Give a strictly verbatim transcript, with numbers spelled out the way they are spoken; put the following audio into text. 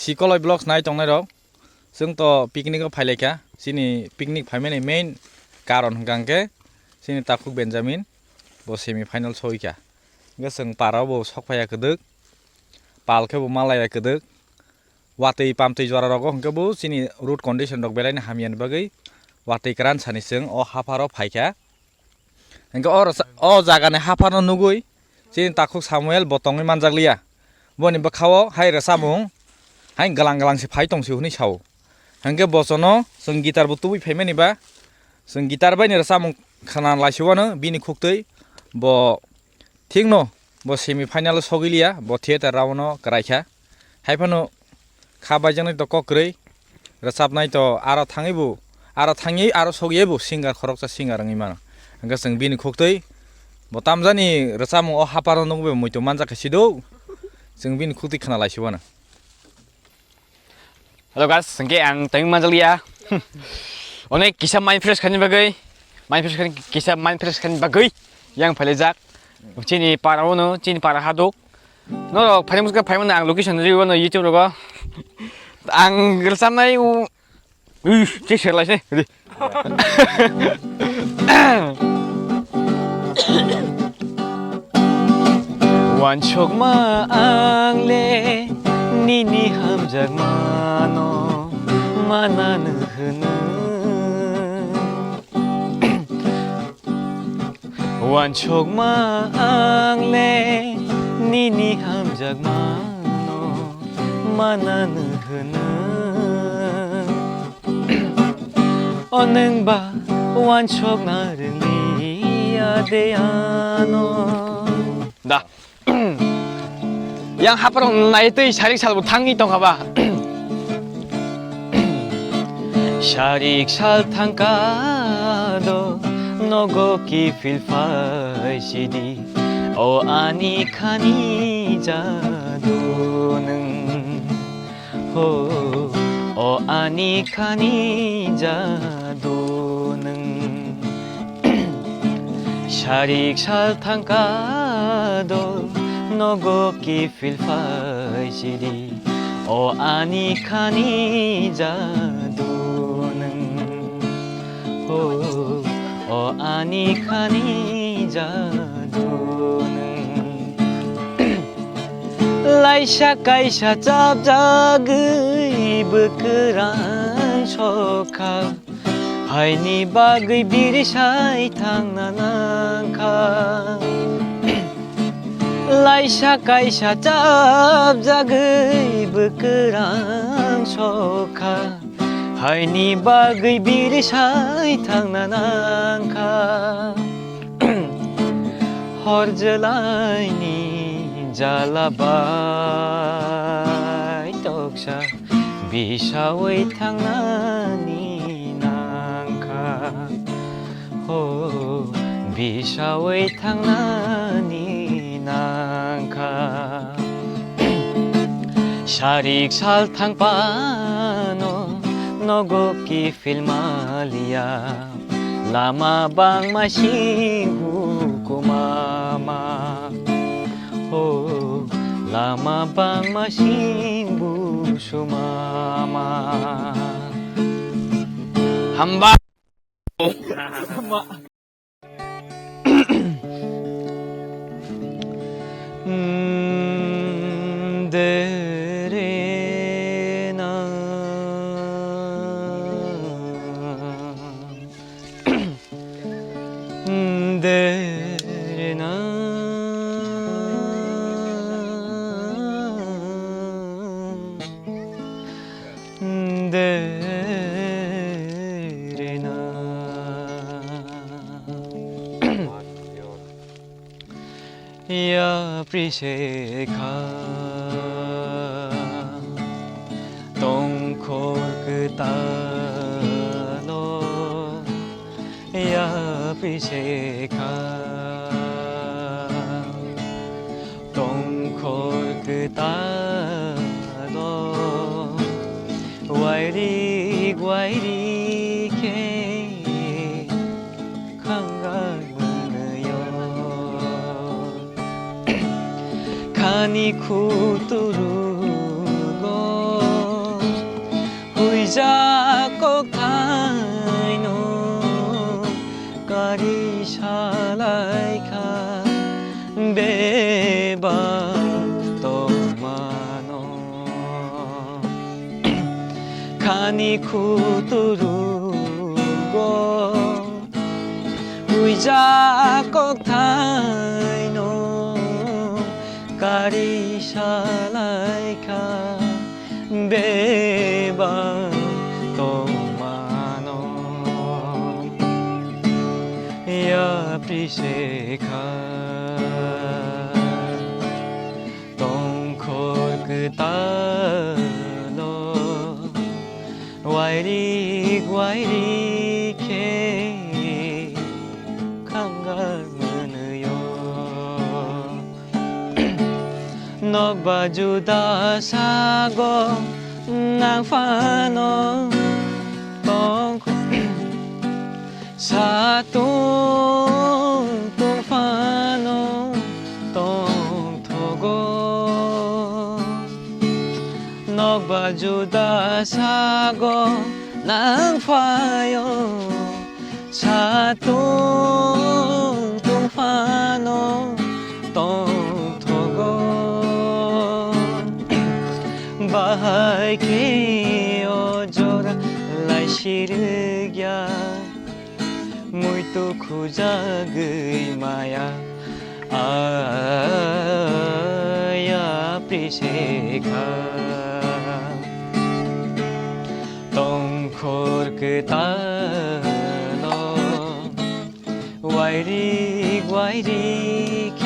Tikoloi Vlogs nai tongnai rok, chwng to picnic o phai lai kha. Chini picnic phaimani main karon hwnkha hwnkhe chini takhuk Benjamin bo semi final soi kha. Hwnkhe chwng para o bo sok phaiya kwdwk, pal khe bo malaiya kwdwk. Watwi pamtwi jora rogo hwnkhe bo chini road condition rok belai no hamya ni bagwi watwi kwran sani chwng o hapharo phai kha. Hwnkhe o rwcha-, o jagani hapharno nugwi chini takhuk Samuel bo tongwi manjakliya. Boni bwkhao hai rwchapmung hai glang glang se phai tong se hwnwi sao. Hwnkhe bosono chwng guitar bo tubui phaimani ba chwng guitar bai ni rwchapmung khna laisio ano bini khuktwi bo thikno bo semi final o sogwi liya, bo theater round o kwrai kha. Hai phano kha baijaknai to kok kwrwi, rwchapnai to aro thangwi bo, aro thangwi aro sogwi bo singer khoroksa singer wngwi mano. Hwnkhe chwng bini khuktwi bo tamjani rwchapmung o hapharo nukbe muitu manjak khe sido, chwng bini khuktwi khna laisio ano. Hello guys, hwnkhe ang tongwi manjakliya. Onek kisa mind fresh khaini bagwi, mind fresh khaini, kisa mind fresh khaini bagwi yang phailaijak. Chini para ono, chini para haduk. Norok phaimani khe phaimani ang location riwi ono YouTube rogo. Ang rwchapnai u, ui, che serlaisai. Ready? Wansokma ang le nini hamjakmano mananw hwnwi. Wansokma ang le nini hamjakmano mananw hwnwi. O nwng ba wansokna rwngya de ano. Da. Yang hapharo naitwi sarik salbo thangwi tongkha ba. Sarik sal thangkha do nogo kiphil phai sidi. O ani khani jadu nwng. Ho, o ani khani jadu nwng. Sarik sal thangkha do nogo kiphil phai sidi. O ani khani jadu nwng. Ho, o ani khani jadu nwng. Laisa kaisa chapjagwi bwkwrang sokha, haini bagwi birisai thangna nangkha. Laisa kaisa chapjagwi bwkwrang sokha, haini bagwi birisai thangna nangkha. Hor jelaini jala bai toksa bisawi thangnani nangkha. Ho, bisawi thangnani nangkha. Sarik sal thangphano nogo kiphil maliya. Lama bangma sing hukumama. Ho, lama bangma sing busumama. Hamba. Yapri se kha tongkhor kwtalo, yapri se kha tongkhor kwtalo, wairik wairik khe khangar mwnwio. Khani khuturugo Ani khuturugo uijak kokthaino kari salaikha bebak tongmano yapri sekha. Tongkhor kwtalo wairik wairik khe khangar mwnwio. Nokba juda sago nang phano tongkho-, satung tung phano tongthogo. Nokba juda sago nang phaio, satung tung phano tongthogo. Bahai khe o jora lai sirikya, muitu khujagwi maya aya prisekha. Tongkhor kwtalo wairik wairik